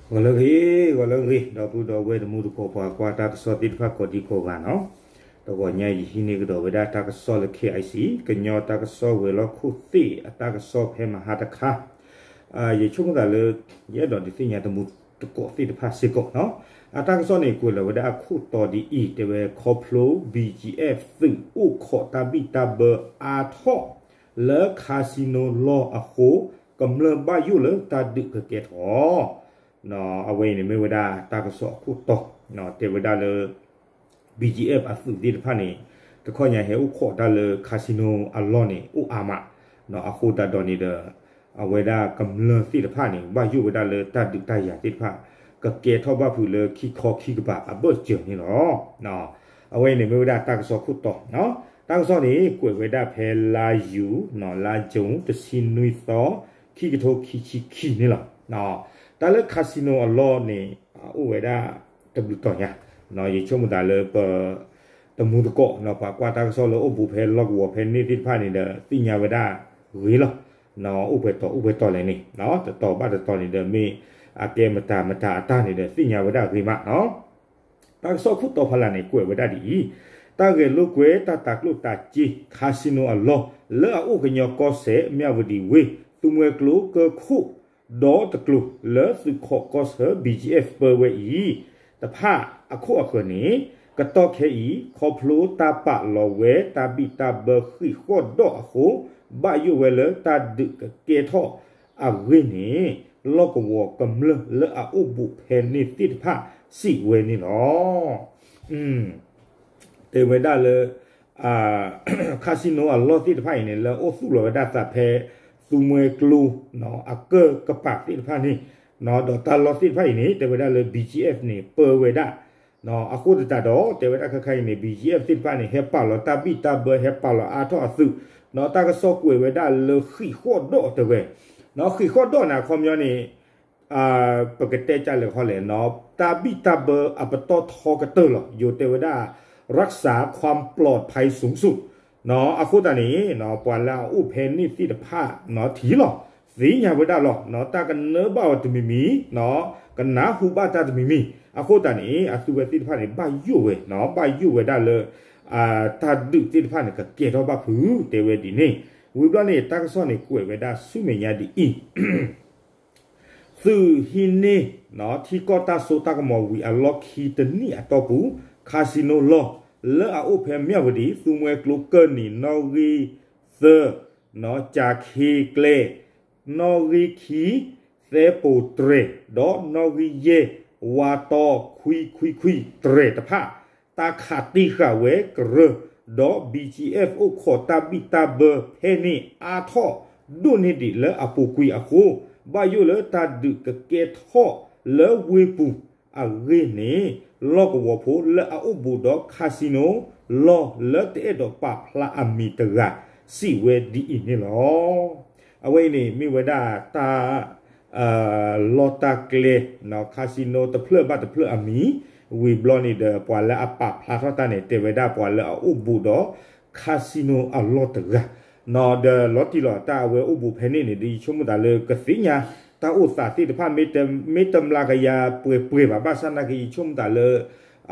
ဂီၤလၢအဂ့ၤ, ဂီၤလၢအဂ့ၤ ဒီပုၢ်ဒီဝဲၢ်တံၤသကိး ပှၤကွၢ်တၢ်ကစီၣ်သ့ၣ်တဖၣ်ကိးဒံကိးဂၤနီၤ. တဂီၤညါယဟံးန့ၢ်ကဒီးဝဲဒၣ်တၢ်ကစီၣ်လၢ K I C ကညီတၢ်ကစီၣ်ဝဲၤလီၢ်ခိၣ်သ့ၣ်အတၢ်ကစီၣ်ဖဲမဟါတခါ, ယဆိကမိၣ်သးလၢ ယအဲၣ်ဒိးဒုးသ့ၣ်ညါတံၤသကိးသ့ၣ်တဖၣ်စ့ၢ်ကီးနီၤ. အတၢ်ကစီၣ်န့ၣ် ကွဲးလီၤဝဲဒၣ်အခိၣ်တီဒ်အံၤ, တဲဝဲခီဖျိ B G F သုးအိၣ်ခိးတၢ်ဘံၣ်တၢ်ဘၢအါထီၣ် လၢ casino လီၢ်အဃိ ကမျၢၢ်ဘၣ်ယိၣ်လၢတၢ်ဒုးကကဲထီၣ်. အဝဲအံၤန့ၣ်မ့ၢ်ဝဲဒၣ်တၢ်ကစီၣ်အခိၣ်တီ, တဲဝဲဒၣ်လၢ B G F အသုးသ့ၣ်တဖၣ်န့ၣ် တခီညါဟဲအိၣ်ခိးတၢ်လၢ casino အလီၢ်န့ၣ် အိၣ်အါမး, အဃိသတးဒီးန့ၣ်ဒီး အဝဲဒၣ်ကမျၢၢ်သ့ၣ်တဖၣ်န့ၣ် ဘၣ်ယိၣ်ဝဲဒၣ်လၢတၢ်ဒုးတၢ်ယၤသ့ၣ်တဖၣ် ကကဲထီၣ်ဘၣ်ဖုးလၢခံခီခံကပၤအဘၢၣ်စၢၤန့ၣ်လီၤ. အဝဲအံၤန့ၣ်မ့ၢ်ဝဲဒၣ်တၢ်ကစီၣ်ခိၣ်တီ, တၢ်ကစီၣ်န့ၣ် ကွဲးဝဲဒၣ်ဖဲလါယူၤ, လါယူၤ တဆံနွံသီ, ခံကထိခံဆံခံန့ၣ်လီၤ. တၢ်လၢ casino အလီၢ်န့ၣ် အိၣ်ဝဲဒၣ်တဘျုးတီၤညါ, ယဆိကမိၣ်သးလၢပ တံၤသကိး ပှၤကွၢ်တၢ်ကစီၣ်လၢအိၣ်ဘူးဖဲလီၢ်ကဝီၤဖဲန့ၣ်သ့ၣ်တဖၣ်န့ၣ်ဒီး သ့ၣ်ညါဝဲဒၣ်ဂ့ၤလီၤ. အိၣ်ပှဲၤတီၤအိၣ်ပှဲၤတီၤလဲၣ်န့ၣ် တတီၤဘၣ်တတီၤန့ၣ်ဒီး မ့ၢ်အကဲမတၤမတၤအတၢ်န့ၣ်ဒီး သ့ၣ်ညါဝဲဒၣ်ဂ့ၤမးနီၤ. တၢ်ကစီၣ်ခိၣ်တီဖးလၢ်န့ၣ် ကွဲးဝဲဒၣ်ဒ်အံၤ, တၢ်ဂဲၤလိာ်ကွဲတၢ်တၤကျိၣ်တၤစ့ casino အလီၢ် လၢအအိၣ်ကညီကီၢ်စဲၣ် မၠၣ်ဝတံၤဝ့ၢ် သူမွဲကျိကၢၢ်ခိၣ် ဒီတကျိၤ လၢသုးခိးကီၢ်ဆၢ B G F ပၢဝဲအံၤ တဖၣ်အခိၣ်အဃၢၤန့ၣ် ကတီၢ်ခဲအံၤ ခီဖျိတၢ်ပာ်လီၤဝဲတၢ်ဘံၣ်တၢ်ဘၢဃံးဃီၣ်ဒီၣ်အဃိ ဘၣ်ယိၣ်ဝဲလၢတၢ်ဒုးကကဲထီၣ်အဂ့ၢ်န့ၣ် လီၢ်ကဝီၤကမျၢၢ်လၢအအိၣ်ဘူးဖဲန့ၣ်သ့ၣ်တဖၣ်စံးဝဲန့ၣ်လီၤ. တဲဝဲဒၣ်လၢ casino အလီၢ်သ့ၣ်တဖၣ်အံၤန့ၣ် လၢအိၣ်သူၣ်လီၤဝဲဒၣ်သးဖဲ သူမွဲကျိ အကၢၢ်ကပၤသ့ၣ်တဖၣ်န့ၣ် ဒီးတၢ်လီၢ်သ့ၣ်တဖၣ်အံၤန့ၣ် တဲဝဲဒၣ်လၢ B G F န့ၣ် ပၢဝဲဒၣ် အဃိသတးဒီး တဲဝဲဒၣ်ခဲခါအံၤန့ၣ် B G F သ့ၣ်တဖၣ်န့ၣ် ဟဲပာ်လီၤတၢ်ဘံၣ်တၢ်ဘၢ ဟဲပာ်လီၤအါထီၣ်အသုး ဒီးတၢ်ကစီၣ်ကွဲးဝဲဒၣ်လၢဃံးဃီၣ်ဒီၣ်တဲဝဲ, ဃံးဃီၣ်ဒီၣ်န့ၣ် အခီပညီန့ၣ် ပကတဲကလဲာ်ခီလဲၣ်နီၤ တၢ်ဘံၣ်တၢ်ဘၢအပတီၢ်ထီကတၢၢ်လီၤ. ယိၤတဲဝဲဒၣ် รักษาความปลอดภัยสูงสุด အဃိသတးန့ၣ် ပှၤလၢအအိၣ်ဖဲန့ၣ်သ့ၣ်တဖၣ်ထံၣ်လီၤ သ့ၣ်ညါဝဲဒၣ်လီၤ တၢ်ကနၢဘၣ်ဝဲတမံၤမံၤ ကနၢ်ဟူဘၣ်တၢ်တမံၤမံၤ အဃိသတးန့ၣ် အသုဝဲသ့ၣ်တဖၣ်န့ၣ် ဘၣ်ယိၣ်ဝဲ ဘၣ်ယိၣ်ဝဲဒၣ်လၢ တၢ်ဒုးသ့ၣ်တဖၣ်န့ၣ် ကကဲထီၣ်ဘၣ်ဖုး တဲဝဲဒ်န့ၣ် ဝံၤဘျီန့ၣ် တၢ်ကစီၣ်န့ၣ် ကွဲးဝဲဒၣ်ဆူမဲာ်ညါဒ်အံၤ သုးဟံးန့ၢ် ထံကီၢ်တၢ်စိတၢ်ကမီၤဝံၤအလီၢ်ခံတနံၣ်အတီၢ်ပူၤ casino လီၢ် လၢအအိၣ်ဖဲမၠၣ်ဝတံၤ သူမွဲကျိကၢၢ်နံၤ နီၣ်ဂံၢ်သၢ ကၠၤခ့ကျဲ နီၣ်ဂံၢ်ခံ သဲပိၤတြဲၤ ဒီးနီၣ်ဂံၢ်ယဲၢ် ဝါတီခွံခွံခွံတြဲၤတဖၣ် တၢ်ခးတံၢ်ဃာ်ဝဲကရၢ ဒီး B G F အိၣ်ခိးတၢ်ဘံၣ်တၢ်ဘၢဖဲန့ၣ်အါထီၣ်ဒိၣ်န့ၢ်ဒံးလၢအပူၤကွံာ်အဃိ ဘၣ်ယိၣ်လၢတၢ်ဒုးကကဲထီၣ်လၢဝ့ၢ်ပူၤအဂ့ၢ်န့ၣ် လီၢ်ကဝီၤဖိလၢအအိၣ်ဘူးဒီး casino လီၢ်လၢတအဲၣ်ဒိးပာ်ဖျါအမံၤတဂၤ စံးဝဲဒ်အံၤန့ၣ်လီၤ. အဝဲအံၤန့ၣ် မ့ၢ်ဝဲဒၣ်တၢ် လီၢ်တၢ်ကျဲ casino တဖျၢၣ်ဘၣ်တဖျၢၣ်အမံၤ ဝံၤဘျီန့ၣ်ဒီး ပှၤလၢအပာ်ဖျါထီၣ်တၢ်န့ၣ် တဲဝဲဒၣ်ပှၤလၢအအိၣ်ဘူးဒီး casino အလီၢ်တဂၤ ဒီးလီၤတံၢ်လီၤတၢ်အဝဲအိၣ်ဘူးဖဲန့ၣ်န့ၣ်ဒီး ယဆိကမိၣ်သးလၢကသ့ၣ်ညါ တၢ်အိၣ်သးသ့ၣ်တဖၣ် မ့ၢ်တမျးကယၤပှဲၤပှဲၤဘၣ် ဘၣ်ဆၣ်နာ်က့ ယဆိကမိၣ်သးလၢ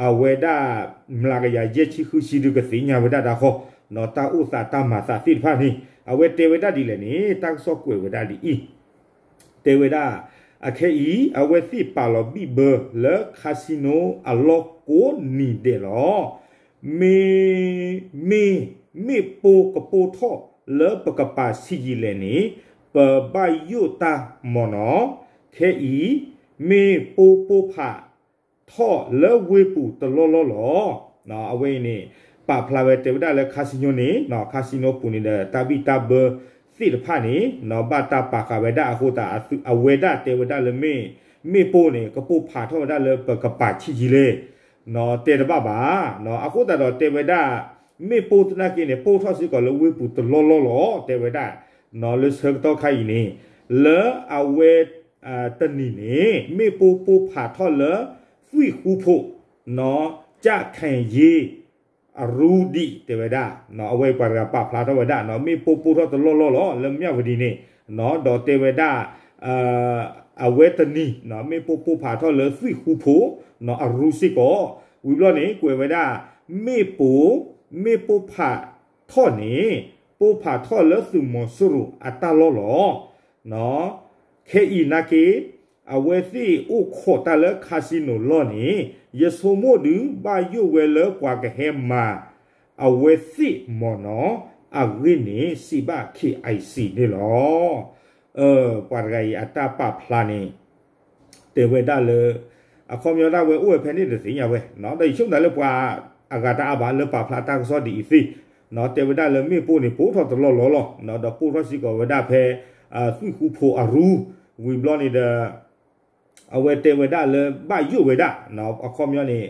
အဝဲဒၣ် မျးကယၤယဲၢ်ဆံဃုဆံဒုးကသ့ၣ်ညါဝဲဒၣ်တၢ်ဃီ တၢ်အိၣ်သးတၢ်မၤသးသ့ၣ်တဖၣ်န့ၣ် အဝဲတဲဝဲဒၣ်ဒ်လဲၣ်န့ၣ် တၢ်ကစီၣ်ကွဲးဝဲဒၣ်ဒ်အံၤ တဲဝဲဒၣ် အခဲအံၤ အဝဲသ့ၣ်ပာ်လီၤဘံၣ်ဘၢလၢ casino အလီၢ်ကိးနံၤဒဲးလီၤ. မ့ၢ် မ့ၢ် မ့ၣ်ပိၢ်ကပိၢ်ထီၣ်လၢပကပၤဆံးယံာ်လဲၣ်န့ၣ် ပဘၣ်ယိၣ်တၢ်မ့ၢ်နီၤ. ခဲအံၤ မ့ၣ်ပိၢ်ပိၢ်ဖးထီၣ်လၢဝ့ၢ်ပူၤတလီၢ်လီၢ်လီၤ. အဝဲအံၤန့ၣ် ပာ်ဖျါဝဲတဲဝဲဒၣ်လၢ casino န့ၣ် casino ပူၤန့ၣ်ဒီး တၢ်ဘံၣ်တၢ်ဘၢသ့ၣ်တဖၣ်န့ၣ် ဘၣ်တၢ်ပာ်ဃာ်ဝဲဒၣ်အဃိသတး အဝဲဒၣ်တဲဝဲဒၣ်လၢ မ့ၢ် မ့ၣ်ပိၢ်န့ၣ် ကပိၢ်ဖးထီၣ်ဝဲဒၣ်လၢပကပၤဆံးယံာ်လဲၣ် တဲတဘၣ်ဘၣ်. အဃိသတးဒီးတဲဝဲဒၣ် မ့ၣ်ပိၢ်သနာ်က့န့ၣ် ပိၢ်ထီၣ်စ့ၢ်ကီးလၢဝ့ၢ်ပူၤတလီၢ်လီၢ်လီၤ တဲဝဲဒၣ် လၢဆၢကတီၢ်ခါအံၤန့ၣ် လၢအဝဲ တနံၤန့ၣ် မ့ၣ်ပိၢ်ပိၢ်ဖးထီၣ်လၢ သွံၣ်ဃူဖိး ကၠၣ်ခဲၣ်ယ့ အရူဒံး တဲဝဲဒၣ် အဝဲပှၤတဂၤပာ်ဖျါထီၣ်ဝဲဒၣ် မ့ၣ်ပိၢ်ပိၢ်ထီၣ်တလီၢ်လီၢ်လီၤ လၢမၠၣ်ဝတံၤန့ၣ် ဒီးတဲဝဲဒၣ် အဝဲတနံၤ မ့ၣ်ပိၢ်ပိၢ်ဖးထီၣ်လၢသွံၣ်ဃူဖိ အရူစ့ၢ်ကီး, ဝံၤဘျီန့ၣ် ကွဲးဝဲဒၣ် မ့ၣ်ပိၢ် မ့ၣ်ပိၢ်ဖးထီၣ်န့ၣ် ပိၢ်ဖးထီၣ်လၢသုးမီၤစိရိၤအတၢ်လီၢ်လီၤ. ခဲအံၤနာ်က့ အဝဲသ့ၣ်အိၣ်ခိးတၢ်လၢ casino လီၢ်န့ၣ် ယဆိကမိၣ်ဒုး ဘၣ်ယိၣ်ဝဲလၢပှၤကဟဲမၤ အဝဲသ့ၣ်မ့ၢ်နီၤ အဂ့ၢ်န့ၣ် စံးဘၣ် KIC န့ၣ်လီၤ. ပှၤတဂၤအံၤအတၢ်ပာ်ဖျါန့ၣ် တဲဝဲဒၣ်လၢ အခီပညီဒၣ်ဝဲအိၣ်ဝဲဖဲန့ၣ်တသ့ၣ်ညါဝဲ, ဒီးယဆိကမိၣ်သးလၢပှၤအဂၤတအါဘၣ်လၢပာ်ဖျါတၢ်ကစီၣ်ဒ်အံၤသ့ၣ်, တဲဝဲဒၣ်လၢမ့ၣ်ပိၢ်န့ၣ် ပိၢ်ထီၣ်တလီၢ်လီၢ်လီၤ, ဒီးပိၢ်ထီၣ်စ့ၢ်ကီးဝဲဒၣ်ဖဲ သွံၣ်ဃူဖိအရူ, ဝံၤဘျီန့ၣ်ဒီး အဝဲတဲဝဲဒၣ်လၢဘၣ်ယိၣ်ဝဲဒၣ် အခီပညီန့ၣ်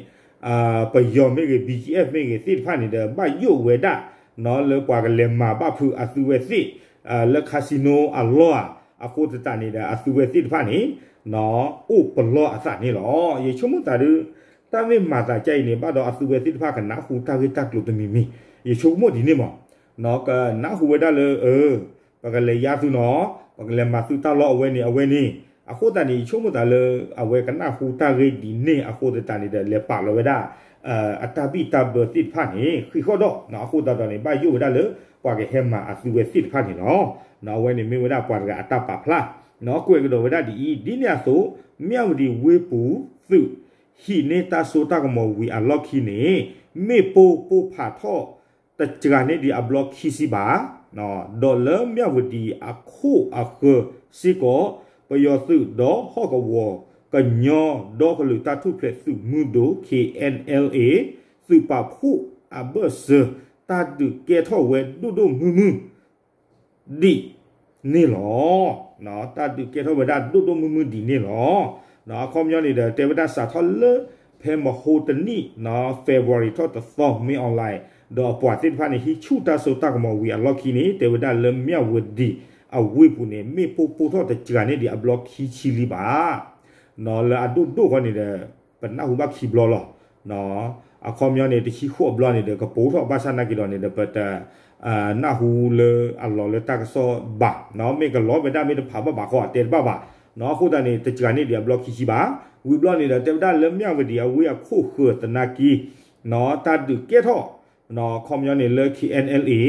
ပယီၤမ့ၢ်ဂ့ၤ BGF မ့ၢ်ဂ့ၤသ့ၣ်တဖၣ်န့ၣ်ဒီး ဘၣ်ယိၣ်ဝဲဒၣ် လၢပှၤကလဲၤမၤဘၣ်ဖုးအသုဝဲသ့ၣ် လၢ casino အလီၢ်ဧါ, အဃိသတးန့ၣ်ဒီး အသုဝဲသ့ၣ်တဖၣ်န့ၣ် အိၣ်ပလီၢ်အသးန့ၣ်လီၤ. ယဆိကမိၣ်သးဒုး တၢ်မ့ၢ်မၤသးဒ်အံၤန့ၣ် ဘၣ်ဒီးအသုဝဲသ့ၣ်တဖၣ်ကနၢ်ဟူတၢ်ဂ့ၢ်တၢ်ကျိၤတမံၤမံၤ, ယဆိကမိၣ်ဒ်န့ၣ်မး ကနၢ်ဟူဝဲဒၣ်လၢ ပကလဲၤယါသုနီၤ, ပကလဲၤမၤသုတၢ်လီၢ်အဝဲန့ၣ်အဝဲန့ၣ်, အဃိသတးန့ၣ် ယဆိကမိၣ်သးလၢ အဝဲကနၢ်ဟူတၢ်ဂ့ၢ်ဒ်န့ၣ်အဃိသတးန့ၣ်ဒီး လဲၤပာ်လီၤဝဲဒၣ် အတၢ်ဘံၣ်တၢ်ဘၢသ့ၣ်တဖၣ်န့ၣ် ဃံးဃီၣ်ဒီး အဃိသတးဒီးန့ၣ် ဘၣ်ယိၣ်ဝဲဒၣ်လၢ ပှၤကဟဲမၤအသုဝဲသ့ၣ်တဖၣ်န့ၣ်လီၤ. အဝဲန့ၣ်မ့ၢ်ဝဲဒၣ်ပှၤတဂၤအတၢ်ပာ်ဖျါ, ကွဲးကဒီးဝဲဒၣ်ဒ်အံၤ, ဒ်န့ၣ်အသိး မၠၣ်ဝတံၤဝ့ၢ်ပူၤသုး ဟံးန့ၢ်တၢ်စိတၢ်ကမီၤဝံၤအလီၢ်ခံန့ၣ် မ့ၣ်ပိၢ်ပိၢ်ဖးထီၣ် တစှၤန့ၢ်ဒံးအဘျီခံဆံဘၣ်, ဒီးလၢမၠၣ်ဝတံၤအခိၣ်အဃၢၤစ့ၢ်ကီး ပယီၤသုးဒီးဟီၣ်ကဝီၤကညီဒီကလုာ်တၢ်ထူၣ်ဖျဲးသုးမုၢ်ဒိၣ် KNLA သုးပာ်ဖှိၣ်အဘၢၣ်စၢၤ တၢ်ဒုးကဲထီၣ်ဝဲဒိၣ်ဒိၣ်မုၢ်မုၢ် ဒ်န့ၣ်လီၤ. တၢ်ဒုးကဲထီၣ်ဝဲဒၣ်ဒိၣ်ဒိၣ်မုၢ်မုၢ်ဒ်န့ၣ်လီၤ. အခီပညီန့ၣ်ဒီး တဲဝဲဒၣ်စးထီၣ်လၢ ဖဲမဟိတနံၣ် February ထီၣ်တသီ မ့ၢ် online ဒီးအပှၤသ့ၣ်တဖၣ်န့ၣ် ဟံးဆူၣ်တၢ်စိတၢ်ကမီၤဝံၤအလီၢ်ခံန့ၣ် တဲဝဲဒၣ်လၢမၠၣ်ဝတံၤအဝ့ၢ်ပူၤန့ၣ် မ့ၣ်ပိၢ်ပိၢ်ထီၣ်တစှၤန့ၢ်ဒံးအဘျီခံဆံလံဘၣ် လၢအဒိၣ်ဒိၣ်ဃီန့ၣ်ဒီး ပနၢ်ဟူဘၣ်ခံဘျီလီၤ. အခီပညီန့ၣ် တဆံဃိးဘျီန့ၣ်ဒီး ကပိၢ်ထီၣ်ဘၣ်ဆၣ်နာ်က့ၤဒီးန့ၣ်ဒီး ပတနၢ်ဟူလၢအလီၤလၢတၢ်ကစီၣ်ဘၣ်, မ့ၢ်ကလီၤဝဲဒၣ်မ့ၢ်တဖးဘၣ်ဘၣ်ဃီ အတဲတဘၣ်ဘၣ်, အဃိသတးန့ၣ် တစှၤန့ၢ်ဒံးအဘျီခံဆံဘၣ်, ဝံၤဘျီန့ၣ်ဒီး တဲဝဲဒၣ်လၢမၠၣ်ဝတံၤအဝ့ၢ်အခိၣ်ဃၢၤသနာ်က့ တၢ်ဒုးကဲထီၣ် အခီပညီန့ၣ်လၢ KNLA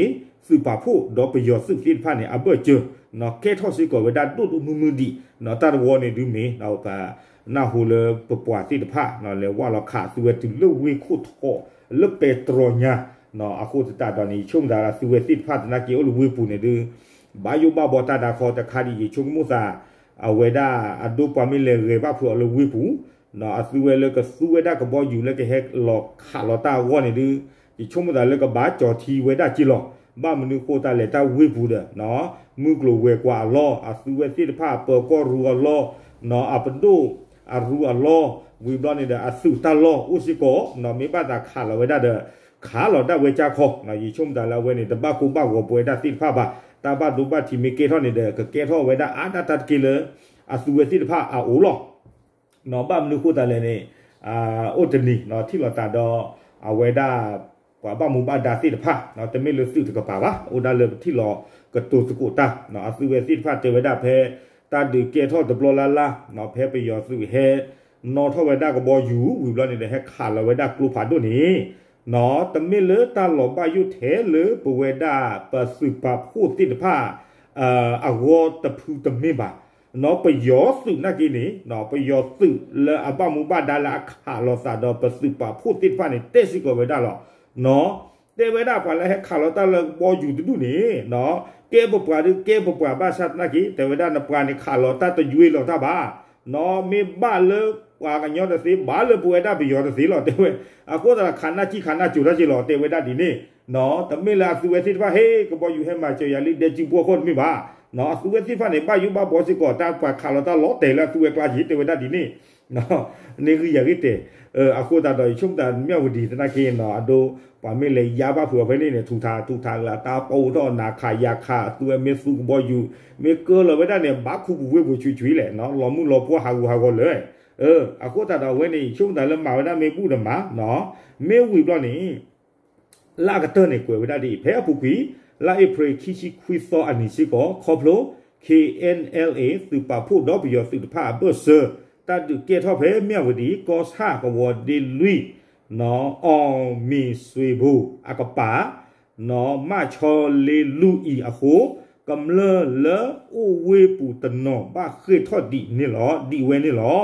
သုးပာ်ဖှိၣ်ဒီးပယီၤသုးသ့ၣ်တဖၣ်န့ၣ် အဘၢၣ်စၢၤ ကဲထီၣ်စ့ၢ်ကီးဝဲဒၣ်ဒိၣ်ဒိၣ်မုၢ်မုၢ်ဒံး, တၢ်တဝီန့ၣ်ဒုးမ့ၢ် ပနၢ်ဟူလၢပပှၤသ့ၣ်တဖၣ် လဲၤဝၢ်လီၤခးသုဝဲတုၤလၢဝ့ၢ်ခိၣ်ထီၣ်လၢပဲတြီညါ, အဃိသတးဒီးန့ၣ် ယဆိကမိၣ်သးသုဝဲသ့ၣ်တဖၣ်သနာ်က့အိၣ်လၢဝ့ၢ်ပူၤန့ၣ်ဒုး ဘၣ်ယိၣ်ဘၣ်ဘှီတၢ်ဒါခီတခါဒ် ယဆိကမိၣ်သး အဝဲဒၣ်အဒိပှၤမ့ၢ်လဲၤဂဲၤဘၣ်ဖုးအီၤလၢဝ့ၢ်ပူၤ အသုဝဲလၢကသူဝဲဒၣ်ကဘီယူၤလၢကဟဲလီၤခးလီၤတၢ်အဂီၢ်န့ၣ်ဒုး ယဆိကမိၣ်သးလၢကဘၣ်ကၠီၤထံဝဲဒၣ်က့လီၤ. ဘၣ်မနုၤဃိသတးလဲၣ် တၢ်ဝ့ၢ်ပူၤဒီး မုၢ်ကျိၤဝဲၤကွာ်အလီၢ် အသုဝဲသ့ၣ်တဖၣ်အပၢၤကီၢ်ရူအလီၢ် အပဒိၣ်အရူအလီၢ် ဝံၤဘျီန့ၣ်ဒီး အသုးတၢ်လီၢ်အိၣ်စ့ၢ်ကီး မ့ၢ်ဘၣ်သးခးလီၤဝဲဒၣ်ဒီး ခးလီၤဒၣ်ဝဲကၢ်ခီ, ယဆိကမိၣ်သးလၢအဝဲန့ၣ် တဘၣ်ကိၢ်ဘၣ်ဂီၤပဝဲဒၣ်သ့ၣ်တဖၣ်ဘၣ်. တၢ်ဘၣ်ဒိဘၣ်ထံးမ့ၢ်ကဲထီၣ်န့ၣ်ဒီး ကကဲထီၣ်ဝဲဒၣ်အါဒၣ်တၢ်တက့ၢ်လၢ အသုဝဲသ့ၣ်တဖၣ်အအိၣ်လီၤ. ဘၣ်မနုၤဃိသတးလဲၣ်န့ၣ် အိၣ်တနံၤ ထံၣ်လိာ်သးဒီး အဝဲဒၣ် ပှၤဘၣ်မူဘၣ်ဒါသ့ၣ်တဖၣ် တမ့ၢ်လၢသုးတကပၤဘၣ် အိၣ်ဒၣ်လၢပထံၣ်လိာ်ကတိၤသကိးတၢ် အသုဝဲသ့ၣ်တဖၣ်တဲဝဲဒၣ်ဖဲ တၢ်ဒုးကဲထီၣ်တဘျီလၢ်လၢ် ဖဲပယီၤသုးဟဲ နီၣ်ထီၣ်ဝဲဒၣ်ကဘီယူၤ ဝံၤဘျီန့ၣ်ဒီး ဟဲခးလီၤဝဲဒၣ်ကျိဖးဒိၣ်န့ၣ် တမ့ၢ်လၢတၢ်လီၤဘၣ်ယိၣ်ထဲလၢပဝဲဒၣ်ပသုးပာ်ဖှိၣ်သ့ၣ်တဖၣ် အဂီၢ်တဖုတမ့ၢ်ဘၣ်. ပယီၤသုးနာ်က့န့ၣ် ပယီၤသုးလၢအဘၣ်မူဘၣ်ဒါလၢအခးလိာ်သးဒီးပသုးပာ်ဖှိၣ်သ့ၣ်တဖၣ်န့ၣ် တဲစ့ၢ်ကီးဝဲဒၣ်လီၤ. တဲဝဲဒၣ်ပှၤလၢဟဲခးလီၤတၢ်လၢကဘီယူၤတဒူၣ်န့ၣ် ကဲပပှၤဒုးကဲပပှၤဘၣ်ဆၣ်သနာ်က့ တဲဝဲဒၣ်နပှၤန့ၣ်ခးလီၤတၢ်တယွ့လီၤတၢ်ဘၣ် မ့ၢ်ဘၣ်လၢပှၤကညီတသ့ ဘၣ်လၢပဝဲဒၣ်ပယီၤတသ့လီၤ တဲဝဲ. အဃိသတးခးနၢ်ကံၣ်ခးနၢ်ကၠိၤတၢ်က့ၤလီၤ တဲဝဲဒၣ်ဒ်န့ၣ် တမ့ၢ်လၢအသုဝဲသ့ၣ်တဖၣ် ဟ့ၣ်ကဘီယူၤဟဲမၤစၢၤယၤလၢဒဲစုပှီၢ်ခိၣ်တမ့ၢ်ဘၣ်. အသုဝဲသ့ၣ်တဖၣ်န့ၣ် ဘၣ်ယိၣ်ဘၣ်ဘှီစ့ၢ်ကီး တၢ်ပှၤခးလီၤတၢ်လီၤတဲာ်လၢအသုဝဲကျါက့ၤ တဲဝဲဒၣ်ဒ်န့ၣ် န့ၢ်ဂံၢ်ယၤဂ့ၢ်တဲာ်. အဃိသတးဒီး ယဆိကမိၣ်သးမၠၣ်ဝတံၤသနာ်က့ အဒိ ပှၤမ့ၢ်လဲၤယါဘၣ်ဖုးအီၤဖဲန့ၣ်န့ၣ် ထူးထူးထူးထူးလၢအတၢ်ပီၣ်အိၣ်ထီၣ် နၤခးယၤခး အသုဝဲမ့ၢ်သူကဘီယူၤ မ့ၢ်ကၢလီၤဝဲဒၣ်န့ၣ် ဘၣ်ခူပူၤဝ့ၢ်ပူၤဆွံဆွံလဲၣ် လီၤမုၢ်လီၤပှီၢ်ဟးဂူာ်ဟးဂီၤလၢ အဃိသတးဒီးအဝဲန့ၣ် ယဆိကမိၣ်သးလၢမၤဝဲဒၣ်မ့ၢ်ဘူၣ်ဒီးမး မ့ၢ်ဝံၤဘျီန့ၣ် လၢအကတၢၢ်န့ၣ် ကွဲးဝဲဒၣ်ဒ်အံၤ ဖဲအပူၤကွံာ် လါအ့ဖြ့ၣ်ခံဆံခွံသီအနံၤစ့ၢ်ကီး ခီဖျိ K N L A သုးပာ်ဖှိၣ်ဒီးပယီၤသုးတဖၣ်အဘၢၣ်စၢၤ တၢ်ဒုးကဲထီၣ်ဖဲမၠၣ်ဝတံၤ ကီၢ်ဆၣ်ကဝီၤဒ့လွံၢ် နီၣ်အီၣ်မ့ၤစွ့ဖိအကပၤ နီၣ်မၣ်ဆီလ့လူၢ်အံၤအဃိ ကမျၢၢ်လၢအိၣ်ဝ့ၢ်ပူၤတနီၤဘၣ်ဃ့ၢ်ထီၣ်ဒံးန့ၣ်လီၤ, ဒံးဝဲန့ၣ်လီၤ.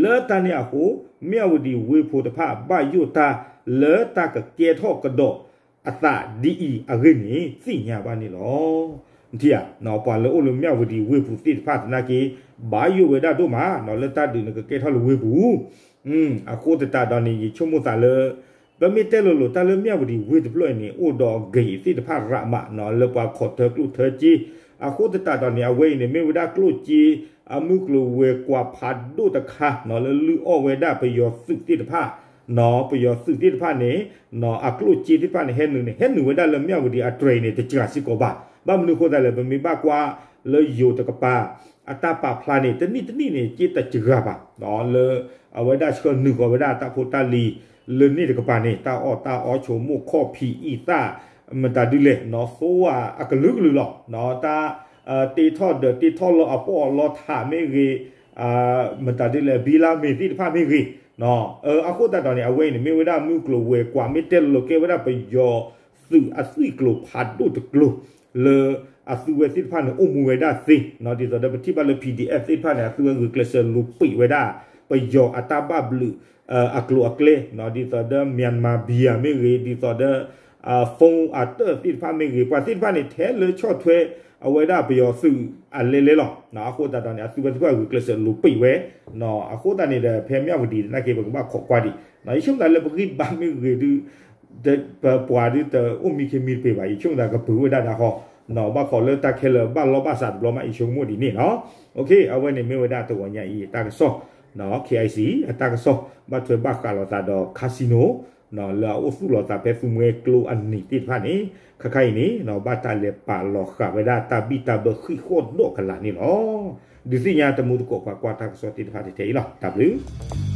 လၢတၢ်န့ၣ်အဃိ မၠၣ်ဝတံၤဝ့ၢ်ဖိတဖၣ်ဘၣ်ယိၣ်တၢ်လၢတၢ်ကကဲထီၣ်ကဒီးအသးဒ်အံၤအဂ့ၢ်န့ၣ် သ့ၣ်ညါဘၣ်န့ၣ်လီၤ. ထံၣ်ဧါ, ပှၤလၢအိၣ်လၢမၠၣ်ဝတံၤဝ့ၢ်ပူၤသ့ၣ်တဖၣ်သနာ်က့ ဘၣ်ယိၣ်ဝဲဒၣ်ဒိၣ်မး လၢတၢ်ဒုးန့ၣ်ကကဲထီၣ်လၢဝ့ၢ်ပူၤ အဃိသတးဒီးန့ၣ် ယဆိကမိၣ်သးလၢ ပမ့ၢ်တဲလိၤလိၤတၢ်လၢမၠၣ်ဝတံၤဝ့ၢ်တဖျၢၣ်အံၤန့ၣ် အိၣ်ဒီး gate သ့ၣ်တဖၣ်ရးမး လၢပှၤခိးထၢကျိၣ်ထၢစ့, အဃိသတးဒီးန့ၣ် အဝဲအံၤန့ၣ် မ့ၢ်ဝဲဒၣ်ကျိၣ်စ့ အမုၢ်ကျိၤဝဲၤကွာ်ဖးဒိၣ်တခါ လၢလုၢ်အီၣ်ဝဲဒၣ်ပယီၤသုးသ့ၣ်တဖၣ် ပယီၤသုးသ့ၣ်တဖၣ်န့ၣ် အကျိၣ်စ့သ့ၣ်တဖၣ်န့ၣ် ဟဲနုာ်န့ၣ် ဟဲနုာ်ဝဲဒၣ်လၢမၠၣ်ဝတံၤအတြဲၤအံၤန့ၣ် တစှၤစ့ၢ်ကီးဘၣ်. ဘၣ်မနုၤအဃိသတးလဲၣ် ပမ့ၢ်ဘၣ်ကွၢ်လၢယိၤတကပၤ အတၢ်ပာ်ဖျါန့ၣ် တနံၣ်တနံၣ်န့ၣ် က့တစှၤဘၣ် လၢအဝဲဒၣ်ဆှၢနုာ်ဃီၤဝဲဒၣ်တၢ်ဖိတၢ်လံၤ လၢန့ၣ်တကပၤန့ၣ် တၢ်အီၣ်တၢ်အီဆိကမိၣ်ခီၣ်ဖံးအံသၣ် မတၤဒ်လဲၣ် သိအကလုာ်ကလုာ်လီၤ. တၢ် တ့ထီၣ်ဒီးတ့ထီၣ်လီၤအပီၣ်အလီထးမ့ၢ်ဂ့ၤ မတၤဒ်လဲၣ် ဘံလါမ့ၤသ့ၣ်တဖၣ်မ့ၢ်ဂ့ၤ အဃိသတးဒီးန့ၣ် အဝဲအံၤန့ၣ် မ့ၢ်ဝဲဒၣ်မုၢ်ကျိၤဝဲၤကွာ် မ့ၢ်တဲလိၤလိၤကဲဝဲဒၣ်ပယီၤသုးအသွံၣ်ကျိၤဖးဒိၣ်တကျိၤ လၢအသုဝဲသ့ၣ်တဖၣ်န့ၣ် အိၣ်မူဝဲဒၣ်သ့ ဒ်သိးဒီးပထံၣ်ဘၣ်လၢ P D F သ့ၣ်တဖၣ်န့ၣ် အသုဝဲဂုာ်ကျဲးစၢးလူၤပံာ်ဝဲဒၣ် ပယီၤအတၢ်ဘၣ်ဘျုး အကျိၤအကျဲ ဒ်သိးဒီး Myanmar Beer မ့ၢ်ဂ့ၤ ဒ်သိးဒီး phone အတၢၣ်သ့ၣ်တဖၣ်မ့ၢ်ဂ့ၤ ပှၤသ့ၣ်တဖၣ်န့ၣ် ထဲလၢဆီၣ်ထွဲအဝဲဒၣ်ပယီၤသုးအလဲလဲလီၤ. အဃိသတးဒီးန့ၣ် အသုဝဲသ့ၣ်တဖၣ်ဂုာ်ကျဲးစၢးလူၤပံာ်ဝဲ အဃိသတးန့ၣ်ဒီး ဖဲမၠၣ်ဝတံၤသနာ်က့ ပကဘၣ်ခိးကွၢ်ဒံး ယဆိကမိၣ်သးလၢပဂံၢ်ဘါမ့ၢ်ဂ့ၤဒုး ပပှၤဒုးတအိၣ်မံခ့မံတပ့ၤဘၣ် ယဆိကမိၣ်သးကပၢၤဝဲဒၣ်ဒၣ်ဃီ ဘၣ်ခိးလၢတၢ်ခဲလၢာ်ဘၣ်လီၢ်ဘၣ်စးတဘျီမး ယဆိကမိၣ်ဒ်န့ၣ်လီၤ. အဝဲန့ၣ်မ့ၢ်ဝဲဒၣ်တဂီၤညါအံၤအတၢ်ကစီၣ် K I C အတၢ်ကစီၣ် ဘၣ်ထွဲဘၣ်ဃးလိာ်သးဒီး casino လၢအအိၣ်သူၣ်လီၤသးဖဲသူမှဲကျိအနံၤသ့ၣ်တဖၣ်န့ၣ် ခါခါအံၤန့ၣ် ဘၣ်တၢ်လဲၤပာ်လီၤဃာ်ဝဲဒၣ်တၢ်ဘံၣ်တၢ်ဘၢဃံးဃီၣ်ဒီးကလာ်န့ၣ်လီၤ. ဒုးသ့ၣ်ညါတမူသကိးပှၤကွၢ်တၢ်ကစီၣ်သ့ၣ်တဖၣ်ထဲအံၤလီၤ. တၢ်ဘျုး